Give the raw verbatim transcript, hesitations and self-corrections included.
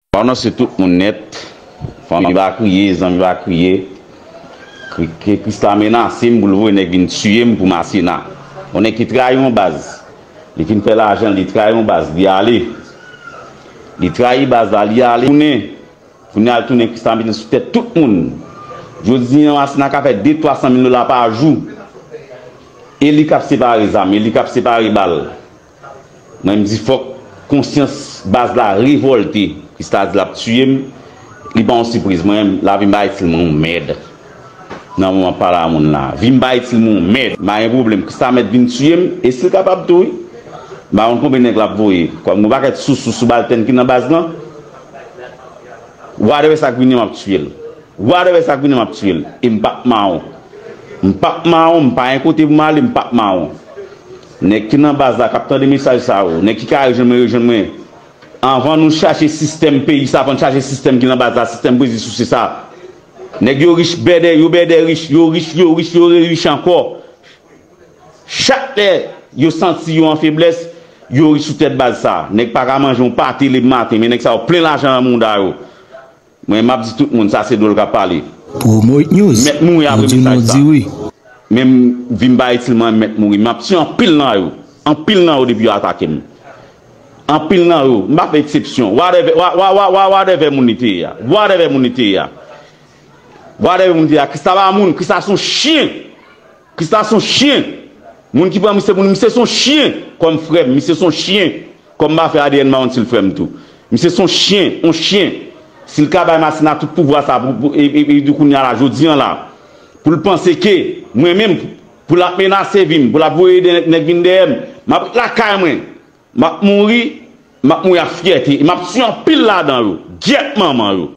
Pandan se tout moun nèt, fanmi pa kriye, zanmi pa kriye. Kri- ke Krisla menase m pou l voye nèg vin tiye m pou Masena. Yon nèg ki trayi yon baz. Li fin fè lajan, li trayi yon baz, li ale. Li trayi baz la, li ale. Tounen. Kounye a l tounen Krisla mete sou tèt tout moun. Jodi a Masena ka fè de twa san mil dola pa jou. E li k ap separe zam, e li k ap separe bal. Mwen m di fòk konsyans baz la revòlte. Krisla di l ap tiye m. Li pa yon sipriz. Mwen menm, lavi m pa itil mwen yon mèd. Nan moman m ap pale a moun la, vi m pa itil mwen yon mèd. M pa gen pwoblèm. Krisla mèt vin tiye m. E si l kapab tou, wi. M pa konn konbyen nèg l ap voye. Kòm gon pakèt sousou, soubaltèn ki nan baz lan. Whatever sa k vini, m ap tiye l. Whatever sa k vini, m ap tiye l. E m p ap mawon. M p ap mawon, m pa gen kote pou m ale, m p ap mawon. Nèg ki nan baz la k ap tande mesaj sa yo, nèg ki ka rejwenn mwen, rejwenn mwen. Anvan nou chache sistèm peyi sa, fò n chache sistèm ki nan baz la, sistèm brezil souse sa. Nèg yo rich, bèdè, yo bèdè rich, yo rich, yo rich, yo rerich ankò. Chak lè yo santi yo an feblès, yo rich sou tèt baz sa. Nèg pa ka manje yon pate lè maten, men nèg sa yo plen lajan nan mouda yo. Mwen, m ap di tout moun, sa se dlo l k ap pale. Promote News, Mèt mouri nou apre di nou mesaj sa. Di wi. Menm vi m pa itil mwen, m mèt mouri. M ap tiye anpil nan yo. Anpil nan yo depi yo atake m. Anpil nan yo. M pa fè eksepsyon. Whatever, wa- wa- wa- wa- whatever moun li te ye a. Whatever moun li te ye a. Whatever moun li te ye a. Krisla pa moun. Krisla se yon chen. Krisla se yon chen. Moun ki pran misye pou misye se yon chen. Kòm frè m, misye se yon chen. Kòm m pa fè A D N, m pa konn si l frè m tou. Misye se yon chen, yon chen. Si l ka bay Masena tout pouvwa sa pou, pou, e, e, e, di kounye a la, jodi a la, pou l panse ke mwen menm, pou l ap menase vi m, pou l ap voye de nèg, nèg vin dèyè m, m ap ret lakay mwen, m ap mouri, m ap mouri ak fyète, e m ap tiye anpil ladan yo, gyèt manman yo.